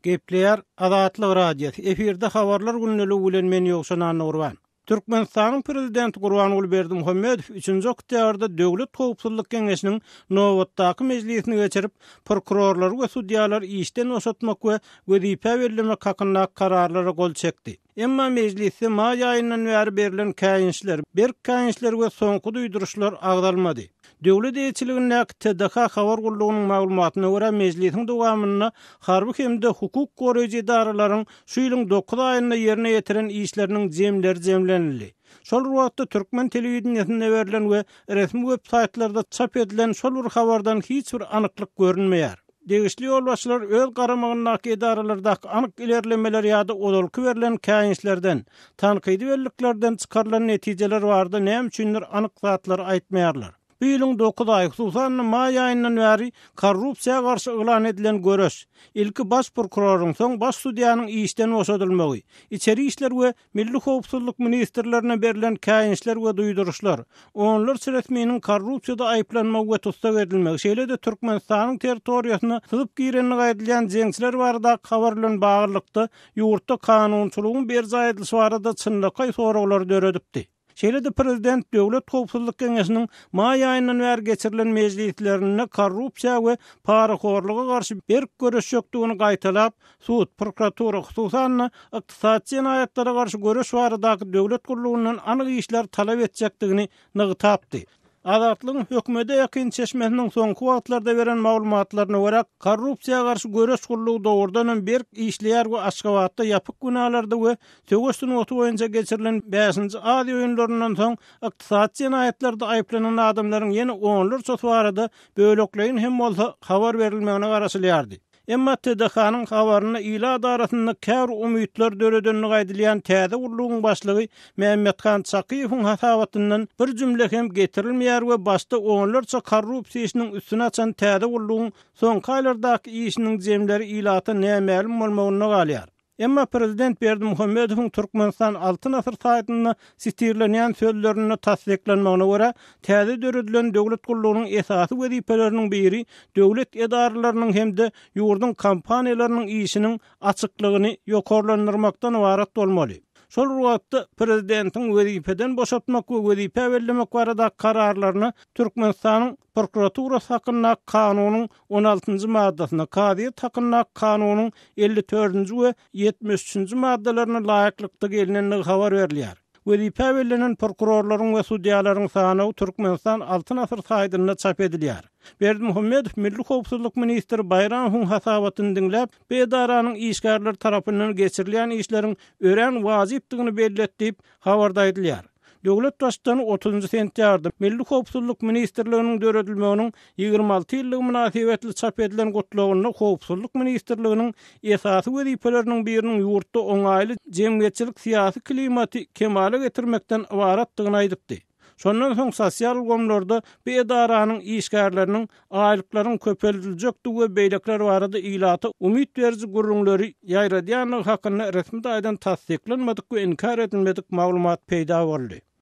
Gepleýär Azatlyk Radiosy, efirde Habarlar gündeligi bilen men Ýowşan Annagurban. Türkmenistanyň Prezidenti Gurbanguly Berdimuhamedow üçünji oktýabrda Döwlet howpsuzlyk geňeşiniň nobatdaky mejlisini geçirip, prokurorlary we sudýalary işden boşatmak we wezipä bellemek hakyndaky kararlara gol çekdi. Emma mejlisde maý aýyndan bäri berlen käýinçler, berk käýinçler we soňky duýduryşlar agzalmady. Döwlet eýeçiligindäki TDH habar gullugynyň maglumatyna görä, mejlisiň dowamynda harby hem-de hukuk goraýjy edaralaryň şu ýylyň dokuz aýynda ýerine ýetiren işleriniň jemleri jemlenildi. Şol bir wagtda türkmen telewideniýesinde berlen we resmi web saýtlarda çap edilen şol bir habardan hiç bir anyklyk görünmeýär. Degişli ýolbaşçylar öz garamagyndaky edaralardaky anyk ilerlemeler ýa-da ozalky berlen käýinçlerden, tankydy belliklerden çykarylan netijeler barada näme üçindir anyk zatlary aýtmaýarlar. Bu ýylyň dokuz aýy, hususan-da maý aýyndan bäri korrupsiýa garşy yglan edilen göreş, ilki baş prokuroryň, soň baş sudýanyň işden boşadylmagy, içeri işler we Milli howpsuzlyk ministrlerine berlen käýinçler we duýduryşlar, onlarça resminiň korrupsiýada aýyplanmagy we tussag edilmegi, şeýle-de Türkmenistanyň territoriýasyna syzyp girendigi aýdylýan jeňçiler baradaky habar bilen baglylykda, ýurtda kanunçylygyň berjaý edilişi barada çynlakaý soraglary döredipdi. Şeýle-de prezident Döwlet howpsuzlyk geňeşiniň maý aýyndan bäri geçirilen mejlislerinde korrupsiýa we parahorluga garşy berk göreşjekdigini gaýtalap, Sud, prokuratura, hususan-da, ykdysady jenaýatlara garşy göreş baradaky döwlet gullugyndan anyk işleri talap etjekdigini nygtapdy. Azatlygyň hökümete ýakyn çeşmesiniň soňky wagtlarda beren maglumatlaryna görä, korrupsiýa garşy göreş gullugy dogrudan hem berk işleýär we Aşgabatda ýapyk binalarda we söweş sungaty boýunça geçirilen bäşinji Aziýa oýunlaryndan soň ykdysady jenaýatlarda aýyplanan adamlaryň ýene onlarçasy barada bölekleýin hem bolsa habar berilmegine garaşylýardy. Emma TDH-nyň habarynda ilat arasynda käbir umytlar döredendigi aýdylýan täze gullugyň başlygy Mämmethan Çakyýewiň hasabatyndan bir jümle hem getirilmeýär we başda onlarça korrupsiýa işiniň üstüni açan täze gullugyň soňky aýlardaky işiniň jemleri ilata nämälim bolmagynda galýar. Emma prezident Berdimuhamedowyň Türkmenistan Altyn asyr saýtynda sitirlenýän sözlerinde tassyklanmagyna görä, täze döredilen döwlet gullugynyň esasy wezipeleriniň biri döwlet edaralarynyň hem-de ýurduň kompaniýalarynyň işiniň açyklygyny ýokarlandyrmakdan ybarat bolmaly. Şol bir wagtda, prezidentiň wezipeden boşatmak we wezipä bellemek baradaky kararlaryna Türkmenistanyň Prokuraturasy hakyndaky kanunyň on altynjy maddasyna, Kazyýet hakyndaky kanunyň 54-nji we 73-nji maddalaryna laýyklykda gelnendigi habar berilýär. Wezipä bellenen prokurorlaryň we sudýalaryň sanawy Türkmenistan Altyn asyr saýtynda çap edilýär. Berdimuhamedow Milli howpsuzlyk ministri Baýramowyň hasabatyny diňläp, bu edaranyň işgärleri tarapyndan geçirilýän işleriň örän wajypdygyny belledi diýip, habarda aýdylýar. Döwlet Baştutany otuzynjy sentýabrda Milli howpsuzlyk ministrliginiň döredilmeginiň 26 ýyllygy mynasybetli çap edilen Gutlagynda Howpsuzlyk ministrliginiň esasy wezipeleriniň biriniň ýurtda oňaýly jemgyýetçilik-syýasy klimaty kemala getirmekden ybaratdygyny aýdypdy. Şondan soň sosial ulgamlarda bu edaranyň işgärleriniň aýlyklaryň köpeldiljekdigi we beýlekiler barada ilata umyt beriji gürrüňleri ýaýradýandygy hakynda resmi taýdan tassyklanmadyk we inkär edilmedik maglumat peýda boldy.